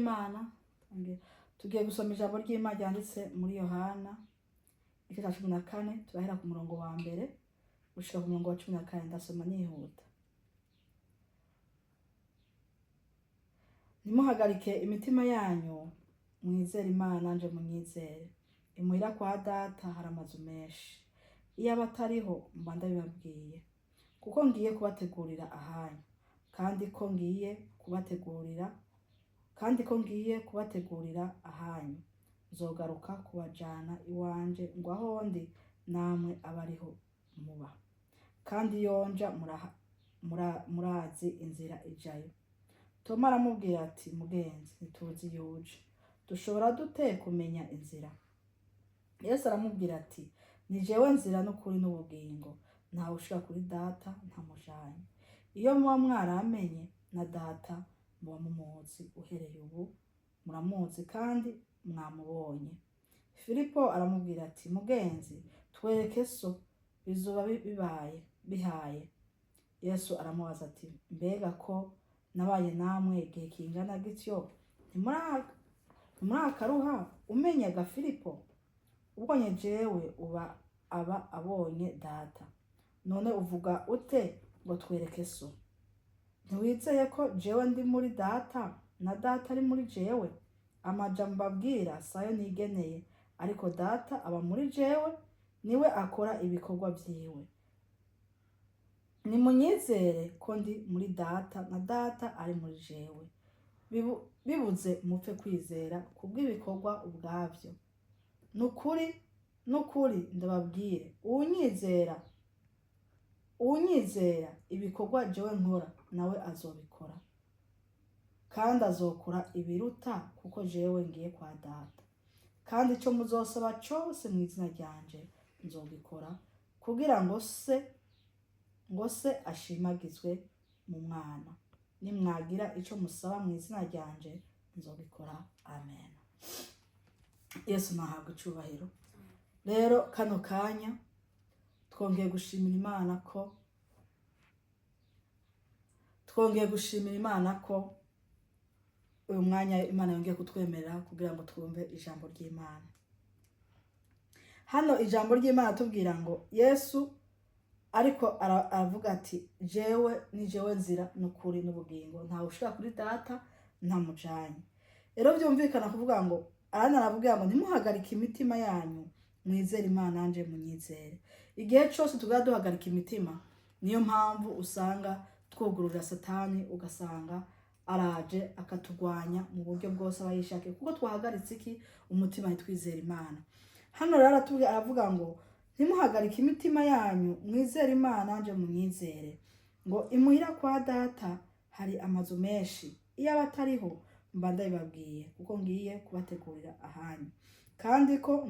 Imana tugiye gusoma ijambo ry'Imana ryanditse muri Yohana igice cya 14. Turahera ku murongo wa mbere gushika ku murongo wa 14. Ndasoma nihuta. Ntimuhagarike imitima yanyu, mwizere Imana, nanje munyizere. Imuhira kwa Data hari amazu menshi. Iyo aba atariho, mba ndabibabwiye, kuko ngiye kubategurira ahanyu. Kandi ko ngiye kubategurira ahanyu, nzogaruka kubajana iwanje, ngo aho ndi namwe abe ariho muba. Kandi iyo nja murazi inzira ijayo. Toma aramubwira ati: "Mugenzi, ntituzi iyo uja, dushobora dute kumenya inzira?" Yesu aramubwira ati: "Ni jewe nzira n'ukuri n'ubugingo. Ntawe ushika kuri Data ntamujanye. Iyo muba mwaramenye, na Data muba mumuzi. Uhereye ubu muramuzi kandi mwamubonye." Filipo aramubwira ati: "Mugenzi, twereke So, bizoba bibaye bihaye." Yesu aramubaza ati: "Mbega ko nabaye namwe igihe kingana gityo, ntimurakaruha umenyaga, Filipo? Ubonye jewe uba aba abonye Data. None uvuga ute ngo: 'Twereke So'? Ntiwizeye ko jewe ndi muri Data na Data ari muri jewe? Amajambo mbabwira sayo nigeneye, ariko Data aba muri jewe, niwe akora ibikorwa vyiwe. Nimunyizere ko ndi muri Data na Data ari muri jewe. Bibuze mupfe kwizera kubw'ibikorwa ubwavyo. Nukuri, nukuri, ndababwire, uwunyizera, ibikorwa jewe nkora nawe azobikora, kandi azokora ibiruta, kuko jewe ngiye kwa Data. Kandi ico muzosaba cose mu izina ryanje, nzogikora, kugira ngo Se ashimagizwe mu Mwana. Nimwagira ico musaba mu izina ryanje, nzobikora. Amen. Yesu nahabwa icubahiro. Rero kano kanya twongeye gushimira Imana ko uyu mwanya Imana yongeye kutwemerera kugira ngo twumve ijambo ry'Imana. Hano ijambo ry'Imana tubwira ngo Yesu ariko aravuga ati: "Jewe ni jewe nzira n'ukuri n'ubugingo, ntawe ushika kuri Data ntamujanye." Rero byumvikana kuvuga ngo arana aravuga ngo: "Ntimuhagarike imitima yanyu, mwizere Imana, nanje munyizere." Igihe cyose tugaba duhagarika imitima, niyo mpamvu usanga twugururira Satani, ugasanga araje akatugwanya mu buryo bwose aba yishakiye, kuko twahagaritse iki? Umutima, ntitwizere Imana. Hano rero aratubwira, aravuga ngo: "Ntimuhagarike imitima yanyu, mwizere Imana, nanje munyizere." Ngo imuhira kwa Data hari amazu menshi. Iyo aba atariho, mba ndabibabwiye, kuko ngiye kubategurira ahanyu. Kandi ko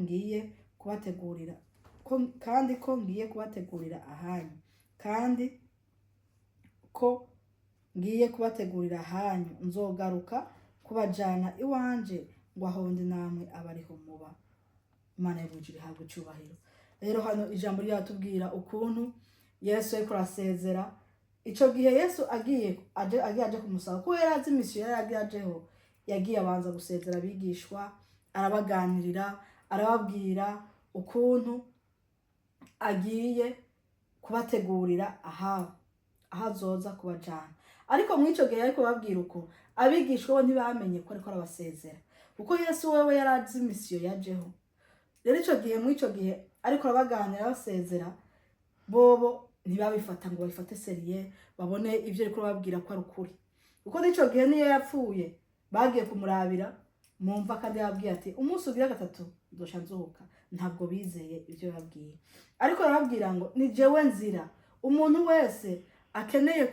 ngiye kubategurira ahanyu, nzogaruka kubajana iwanje, ngo aho ndi namwe abe ariho muba. Imana y'ubujuru ihabwa icubahiro. Rero hano ijambo ryatubwira ukuntu Yesu ariko arasezera. Ico gihe Yesu agiye aje kumusaba, kuko yari azi mission yari agiye ajeho, yagiye abanza gusezera abigishwa, arabaganirira, arababwira ukuntu agiye kubategurira ahabo, aho azoza kubajana. Ariko muri ico gihe ariko babwira uko, abigishwa bo ntibamenye ko ariko arabasezera, kuko Yesu wewe yari azi mission yajeho. Rero ico gihe, muri ico gihe ariko arabaganira abasezera, bobo ntibabifata ngo babifate sérieux, babone ivyo ariko bababwira ko ari ukuri, kuko n'ico gihe niyo yapfuye bagiye kumurabira mu mva, kandi yababwiye ati: "Umunsi ugira gatatu nzoca nzuka." Ntabwo bizeye ivyo yababwiye. Ariko arababwira ngo: "Ni jewe nzira." Umuntu wese akeneye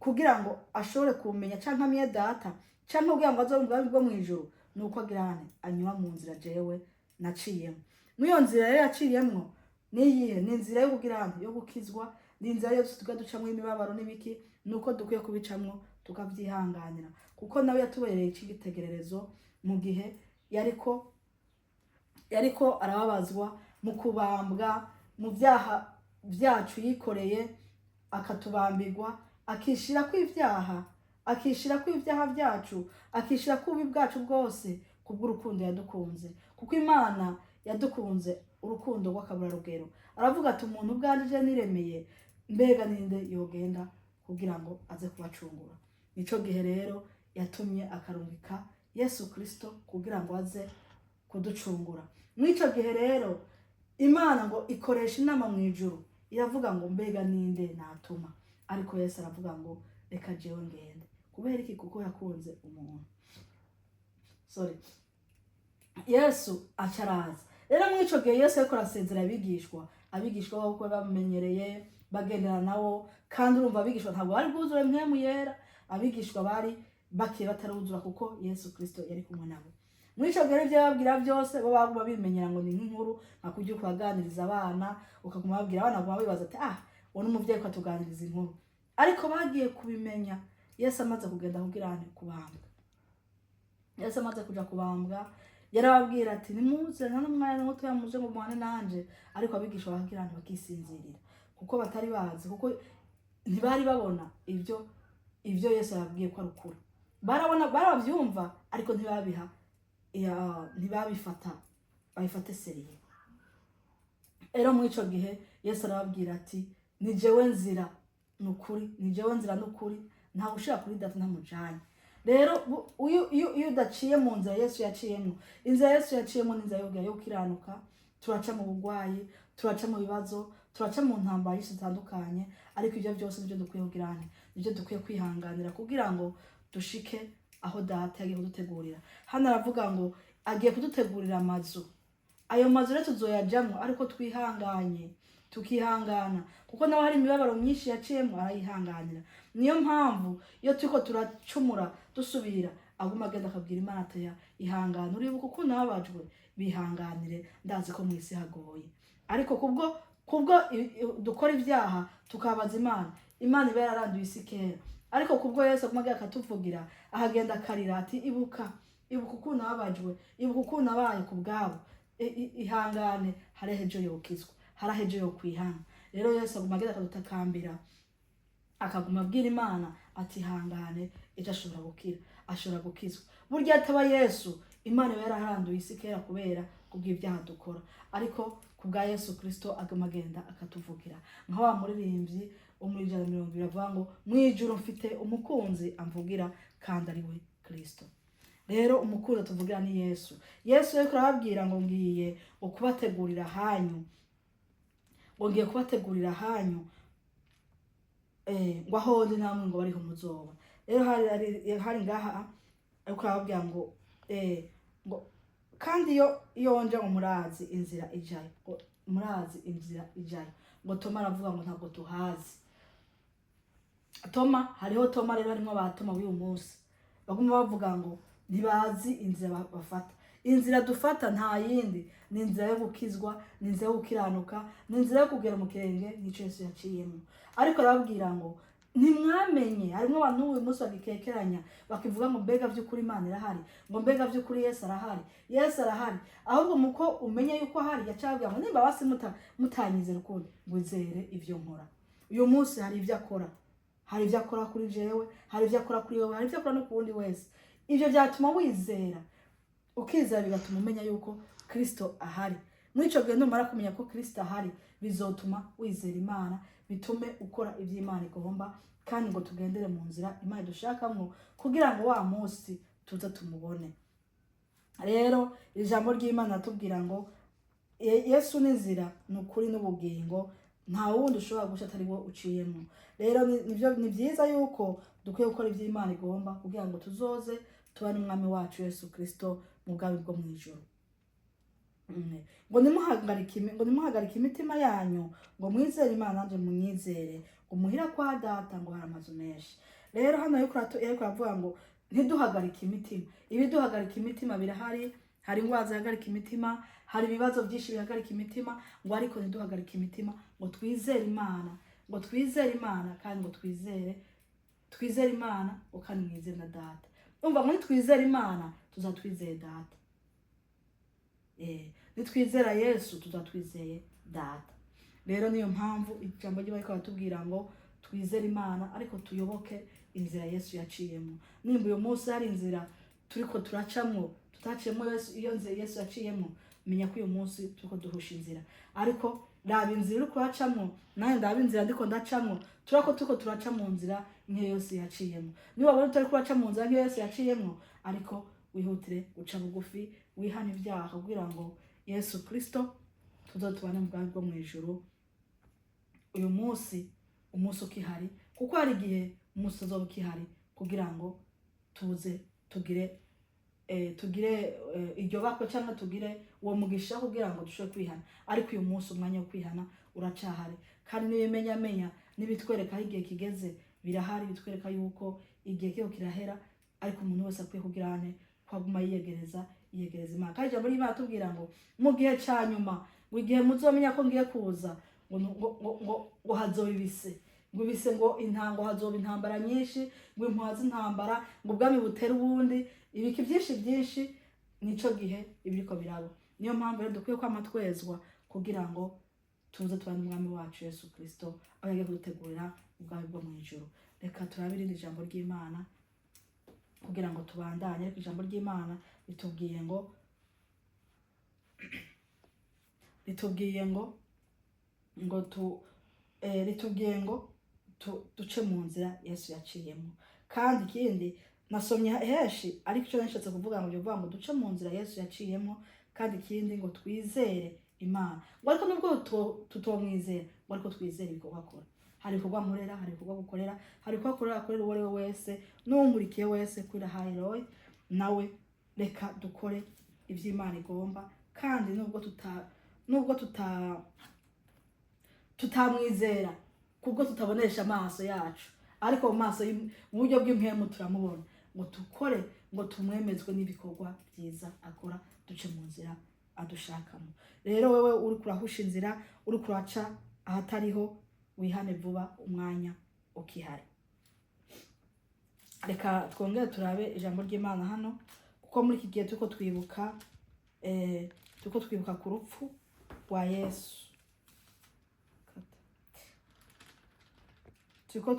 kugira ngo ashobore kumenya canke amenye Data, canke kugira ngo azobe mu bwami bwo mw'ijuru, ni uko agira ane anyura mu nzira jewe naciyemo. Muri iyo nzira rero yaciyemwo niyihe? Ni inzira yo kugira ane yo gukizwa. Ni inzira yose tuga ducamwo imibabaro n'ibiki, ni uko dukwiye kubicamwo tukavyihanganira, kuko nawe yatubereye icitegererezo mu gihe yariko arababazwa mu kubambwa, mu vyaha vyacu yikoreye, akatubambirwa, akishirako ivyaha. Akishira ko ibyaha byacu, akishira ko ububi bwacu bwose, kubw'urukundo yadukunze. Kuko Imana yadukunze urukundo rw'akaburarugero. Aravuga ati: "Umuntu ubwanje je niremeye, mbega ninde yogenda kugira ngo aze kubacungura?" Nico gihe rero yatumye akarungika Yesu Kristo kugira ngo aze kuducungura. Mw'ico gihe rero Imana ngo ikoresha inama mu ijuru, iravuga ngo: "Mbega ninde natuma?" Ariko Yesu aravuga ngo: "Reka jewe ngende." Kubera iki? Kuko yakunze umuntu. Sorry. Yesu acaraza. Rero muri ico gihe Yesu ariko arasezera abigishwa, abigishwa bo kuba bamumenyereye, bagendana nabo, kandi urumva abigishwa ntabwo bari bwuzure Mpwemu Yera. Abigishwa bari bakiri bataruzura, kuko Yesu Kristo yari kumwe nabo muri ico gihe. Ibyo yababwira byose, bo baguma bimenyera ngo ni nk'inkuru, nka kurya ukubaganiriza abana, ukaguma babwira abana, baguma bibaza ati: "Ah, uwo ni umuvyeyi ko atuganiriza inkuru." Ariko bagiye kubimenya Yesu amaze kugenda kugira ane? Kubambwa. Yesu amaze kuja kubambwa, yarababwira ati: "Nimuze, nta n'umwanya mutoya, muze ngo muhane nanje." Ariko abigishwa bakagira nti bakisinzirira, kuko batari bazi, kuko ntibari babona ibyo Yesu yababwiye ko ari ukuri. Barabona, barabyumva, ariko ntibabiha ntibabifata babifate sérieux. Rero muri ico gihe Yesu arababwira ati: "Ni jewe nzira, ni ukuri, ni jewe nzira n'ukuri, ntawe ushira kuri Data ntamujanye." Rero iyo udaciye mu nzira Yesu yaciyemo, inzira Yesu yaciyemo ni inzira yo gukiranuka. Turaca mu bugwayi, turaca mu bibazo, turaca mu ntambara nyinshi zitandukanye, ariko ibyo byose nibyo dukwiye kugira, nibyo dukwiye kwihanganira kugira ngo dushike aho Data yagiye kudutegurira. Hano aravuga ngo agiye kudutegurira amazu. Ayo mazu rero tuzoyajamwo ariko twihanganye, tukihangana, kuko nawe hari imibabaro myinshi yaciyemo arayihanganira. Niyo mpamvu iyo turiko turacumura dusubira, aguma agenda akabwira Imana ati: "Ihangane, uribuka ukuntu nababajwe, bihanganire, ndazi ko mu isi hagoye." Ariko kubwo dukora ibyaha tukabaza Imana, Imana iba yararanduye isi kera. Ariko kubwo Yesu aguma agenda akatuvugira, ahagenda akarira ati: "Ibuka, ibuka ukuntu nababajwe, ibuka ukuntu nabaye ku bwabo. Ihangane, hariho ejo yokizwa, hariho ejo yokwihana." Rero Yesu aguma agenda akadutakambira, akaguma abwira Imana ati: "Ihangane, ejo ashobora gukira, ashobora gukizwa." Burya ataba Yesu, Imana iba yaraharanduye isi kera kubera kubw'ibyaha dukora. Ariko ku bwa Yesu Kristo aguma agenda akatuvugira, nka wa muririmbyi wo muri 120 avuga ngo: "Mu ijuru mfite umukunzi amvugira, kandi ari we Kristo." Rero umukunzi atuvugira ni Yesu. Yesu rero arababwira ngo: "Ngiye ngo kubategurira hanyu, ngo ngiye kubategurira hanyu, ngo aho ndi namwe ngo bariho muzoba." Rero hari ngaha ariko arababwira ngo ngo kandi iyo nje ngo murazi inzira ijayo, ngo murazi inzira ijayo. Ngo Toma aravuga ngo: "Ntabwo tuhazi." Toma, hariho Toma rero, harimo ba Toma b'uyu munsi baguma bavuga ngo ntibazi inzira bafata. Inzira dufata nta yindi, ni inzira yo gukizwa, ni inzira yo gukiranuka, ni inzira yo kugera mu kirenge nk'icyo Yesu yaciyemo. Ariko arababwira ngo ntimwamenye. Harimo abantu uyu munsi bagikekeranya, bakivuga ngo: "Mbega by'ukuri Imana irahari?" Ngo: "Mbega by'ukuri Yesu arahari?" Yesu arahari. Ahubwo muko umenye yuko ahari, yacabwira ngo: "Nimba basi mutanyizera ukundi, ngo izere ibyo nkora." Uyu munsi hari ibyo akora, hari ibyo akora kuri jewe, hari ibyo akora kuri wowe, hari ibyo akora no ku wundi wese. Ibyo byatuma wizera, ukizera bigatuma umenya yuko Kristo ahari. Muri icyo gihe numara kumenya ko Kristo ahari, bizotuma wizera Imana, bitume ukora ibyo Imana igomba, kandi ngo tugendere mu nzira Imana idushakamwo, kugira ngo wa munsi tuze tumubone. Rero ijambo ry'Imana atubwira ngo Yesu ni inzira, ni ukuri n'ubugingo, nta wundi ushobora guca atari wo uciyemo. Rero ni byiza yuko dukwiye gukora ibyo Imana igomba, kugira ngo tuzoze tubane n'Umwami wacu Yesu Kristo mu bwami bwo mu ijuru. Ngo nimuhagarike imitima yanyu, ngo mwizere Imana, nanjye munyizere. Ngo muhira kwa Data ngo hari amazu menshi. Rero hano yariko aravuga ngo ntiduhagarike imitima. Ibiduhagarika imitima birahari, hari indwara zihagarika imitima, hari ibibazo byinshi bihagarika imitima, ngo ariko ntiduhagarike imitima, ngo twizere Imana, ngo twizere Imana, kandi ngo twizere Imana, ngo kandi mwizere na Data. Umva ngo nitwizere Imana tuzatwizeye Data. Nitwizera Yesu tuzatwizeye Data. Rero niyo mpamvu ijambo ry'Imana riko baratubwira ngo twizere Imana, ariko tuyoboke. inzira Yesu yaciyemo. Nimba uyu munsi hari inzira turiko turacamwo tutaciyemo Yesu, iyo nzira Yesu yaciyemo, menya ko uyu munsi turiko duhusha inzira. Ariko raba inzira uri kuracamwo, nawe ndaba inzira ndiko ndacamwo, turako turiko turaca mu nzira nk'iyo Yesu yaciyemo. Niba wabona utari kuraca mu nzira nk'iyo Yesu yaciyemo, ariko wihutire guca bugufi, wihane ibyaha, kugira ngo Yesu Kristo tuzotubane mu bwami bwo mu ijuru. Uyu munsi, umunsi ukihari, kuko hari igihe umunsi uzoba ukihari, kugira ngo tuze tugire iryo bakwe cyangwa tugire uwo mugisha kugira ngo dushobore kwihana. Ariko uyu munsi umwanya wo kwihana uracahari, kandi n'ibimenyamenya n'ibitwereka aho igihe kigeze birahari, bitwereka yuko igihe kiriko kirahera. Ariko umuntu wese akwiye kugira ane ko aguma yiyegereza Imana. Kandi ijambo ry'Imana tubwira ngo mu gihe ca nyuma, ngo igihe muzomenya ko ngiye kuza, ngo hazoba ibise, ngo ibise, ngo intango hazoba intambara nyinshi, ngo impuha z'intambara, ngo ubwami butera ubundi, ibiki byinshi byinshi. Nico gihe ibiriko biraba. Niyo mpamvu rero dukwiye kwama twezwa, kugira ngo tuze tubane umwami wacu Yesu Kristo, aho yagiye kudutegurira ubwami bwo mu ijuru. Reka turabe irindi jambo ry'Imana kugira ngo tubandanye. Ariko ijambo ry'Imana ritubwiye ngo duce mu nzira Yesu yaciyemo. Kandi ikindi nasomye henshi, ariko icyo nashatse kuvuga ngo bivuga ngo duce mu nzira Yesu yaciyemo. Kandi ikindi ngo twizere Imana, ngo ariko nubwo tutomwizera, ngo ariko twizere ibikorwa akora. Hari ibikorwa nkorera, hari ibikorwa gukorera, hari ibikorwa akorera, akorera uwo ari we wese n'uwunkurikiye wese kuri Hayiroyi nawe. Reka dukore iby'Imana igomba. Kandi nubwo tutamwizera kubwo tutabonesha amaso yacu, ariko mu maso mu buryo bw'impwemu turamubona. Ngo dukore, ngo tumwemezwe n'ibikorwa byiza akora, duce mu nzira adushakamo. Rero wewe uri kurahusha inzira, uri kuraca ahatariho, wihane vuba umwanya ukihari. Reka twongere turabe ijambo ry'Imana hano, kuko muri iki gihe turiko twibuka ku rupfu rwa Yesu. Turiko